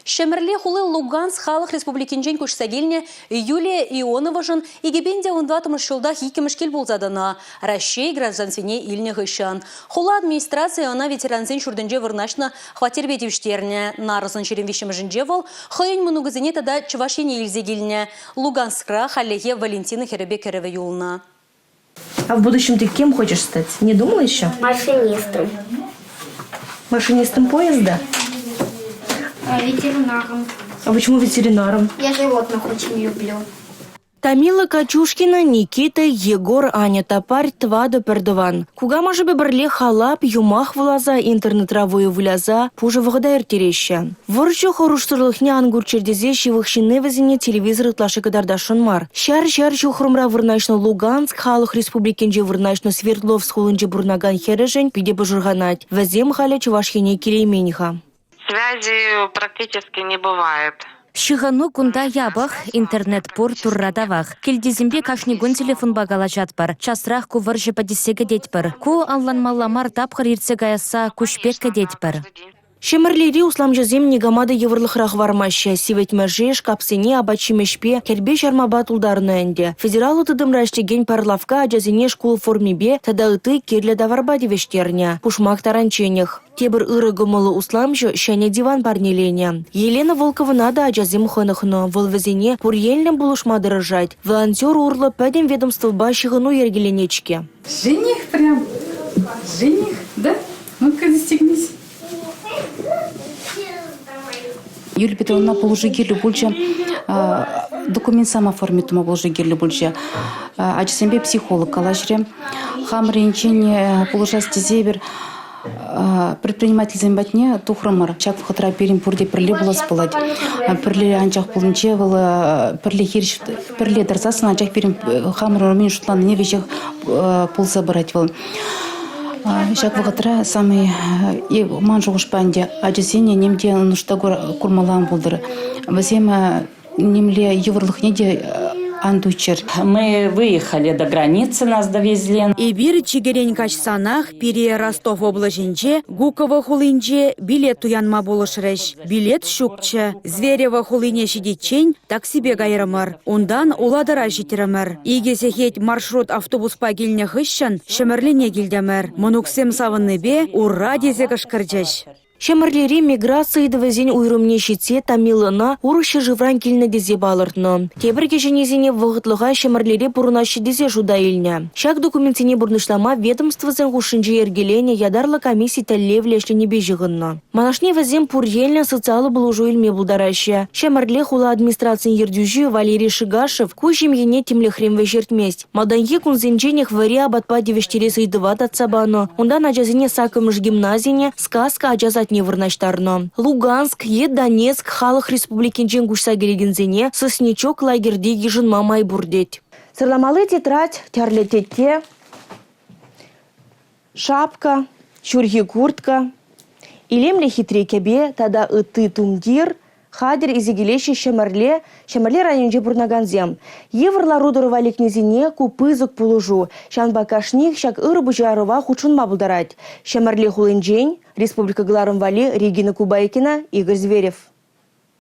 Ҫӗмӗрле хули Луганск халӑх республикинчен куҫса килнӗ Юлия Ионовӑшӑн 2014 ҫултах иккӗмӗш кил пулса тӑнӑ. Раҫҫей граждансене илнӗ хыҫҫӑн. Хула администрацийӗ ӑна ветерансен ҫуртӗнче вырнаҫнӑ хваттерпе тивӗҫтернӗ. Нарӑсӑн 23-мӗшӗнче вӑл хӑйӗн мӑнукӗсене тата Чӑваш Ене илсе килнӗ. Луганскра хальлӗхе Валентина хӗрӗпе кӗрӗвӗ юлнӑ. А в будущем ты кем хочешь стать? Не думала еще? Машинистом. Машинистом поезда? Ветеринаром. А почему ветеринаром? Я животных очень люблю. Тамила Качушкина, Никита, Егор, Аня Топарь тӑватӑ пӗртӑван. Кукамӑшӗпе пӗрле халап, юмах вуласа, интернетра вӑйӑ выляса пушӑ вӑхӑта ирттереҫҫӗ. Вӑрҫӑ хӑрушсӑрлӑхне ан курччӑр тесе ҫывӑх ҫынни вӗсене телевизор ытлашши кӑтартасшӑн мар. Ҫар-ҫар ҫухрӑмра вырнаҫнӑ Луганск халӑх республикинче вырнаҫнӑ Свердловск хулинче пурӑнакан хӗрӗшӗн питӗ пӑшӑрханать. Вӗсем халӗ Чӑваш Ене килеймен-ха. Связи практически не бывает. Ҫыхӑну кунта япӑх, интернет пур, турра тавах. Килтисемпе кашни кун телефонпа калаҫатпӑр. Часрах ку вӑрҫӑ пӗтессе кӗтетпӗр. Ку ӑнланмалла мар тапхӑр иртсе каясса куҫ пек кӗтетпӗр. Ҫӗмӗрлери усламҫӑсем никама та йывӑрлӑхра хӑвармаҫҫӗ. Сивӗтмӗше, шкапсене апат-ҫимӗҫпе, кӗрпе-ҫармапа тултарнӑ ӗнтӗ. Федераллӑ тытӑмра ӗҫлекен пӗр лавкка ачасене шкул формипе тата ытти кирлӗ таварпа тивӗҫтернӗ. Пушмак таранчченех. Тепӗр ырӑ кӑмӑллӑ усламҫӑ ҫӗнӗ диван парнеленӗ. Елена Волковӑна та ачасем хӑнӑхнӑ. Вӑл вӗсене пур енлӗн пулӑшма тӑрӑшать. Волонтер урлӑ пӗтӗм ведомствӑпа ҫыхӑну йӗркеленет-ҫке. Жених прям, жених, да? Ну-ка, застегнись. Юлия Петровна пулӑшу кирлӗ пулчӗ. Документ сама оформить тума пулӑшу кирлӗ пулчӗ. Ачасемпе психолог калаҫрӗ. Хамӑр енчен пулӑшас тесе эпир предпринимательсем патне тухрӑмӑр. Ҫак вӑхӑтра пирӗн пурте пӗрле пулас пулать. Пӗрле анчах пулнинче вӑл пӗрле хирӗҫ пӗрле тӑрсассӑн анчах пирӗн хамӑр мӗн шутланине веҫех пулса пырать вӑл. Ҫак вӑхӑтра самый ман шухӑшпа ӗнтӗ ачасене ним те нушта курмалла ан пултӑр. Вӗсем нимле йывӑрлӑхне те ан туйччӑр. Мы выехали до границы, нас довезли. Эпир чикӗрен каҫсанах пире Ростов облаҫӗнче Гуково хулинче билет туянма пулӑшрӗҫ. Билет ҫукчӗ. Зверево хулине ҫитиччен таксипе кайрӑмӑр. Унтан Улатӑра ҫитрӗмӗр. Икӗ сехет маршрут автобуспа килнӗ хыҫҫӑн Ҫӗмӗрлене килтӗмӗр. Мӑнуксем савӑннипе ура тесе кӑшкӑрчӗҫ. Ҫӗмӗрлери миграци ыйтӑвӗсен уйрӑмне ҫитсе Тамилӑна урӑх ҫӗршывран килнӗ тесе палӑртнӑ. Тепӗр кӗҫӗннисене вӑхӑтлӑха Ҫӗмӗрлере пурӑнаҫҫӗ тесе шута илнӗ. Ҫак документсене пурнӑҫлама ведомствӑсен хушшинче йӗркеленӗ ятарлӑ комисси тӗллевлӗ ӗҫленипе ҫыхӑннӑ. Малашне вӗсем пур енлӗн социаллӑ пулӑшу илме пултараҫҫӗ. Ҫӗмӗрле хула администрацийӗн ертӳҫи Валерий Шигашев ку ҫемьене тимлӗхрен вӗҫертмест. Малтанхи кунсенченех вӗри апатпа тивӗҫтерес ыйтӑва татса панӑ. Унтан ачасене саккӑмӗш гимназине, Сказка ача садне вырнаҫтарнӑ. Луганск е Донецк халӑх республикинчен куҫса килекенсене Соснячок лагерьте йышӑнма май пур тет. Сӑрламалли тетрадь, тӗрлӗ тетте, шапка, ҫурхи куртка, илемлӗ хитре кӗпе тата ытти тумтир хатӗр илсе килеҫҫӗ Ҫӗмӗрле, Ҫӗмӗрле районӗнче пурӑнакансем. Йывӑр лару-тӑрӑва лекнисене ку пысӑк пулӑшу. Ҫавӑнпа кашниех ҫак ырӑ пуҫарӑва хутшӑнма пултарать. Ҫӗмӗрле хулинчен республика кӑларӑм валли Регина Кубайкина, Игорь Зверев.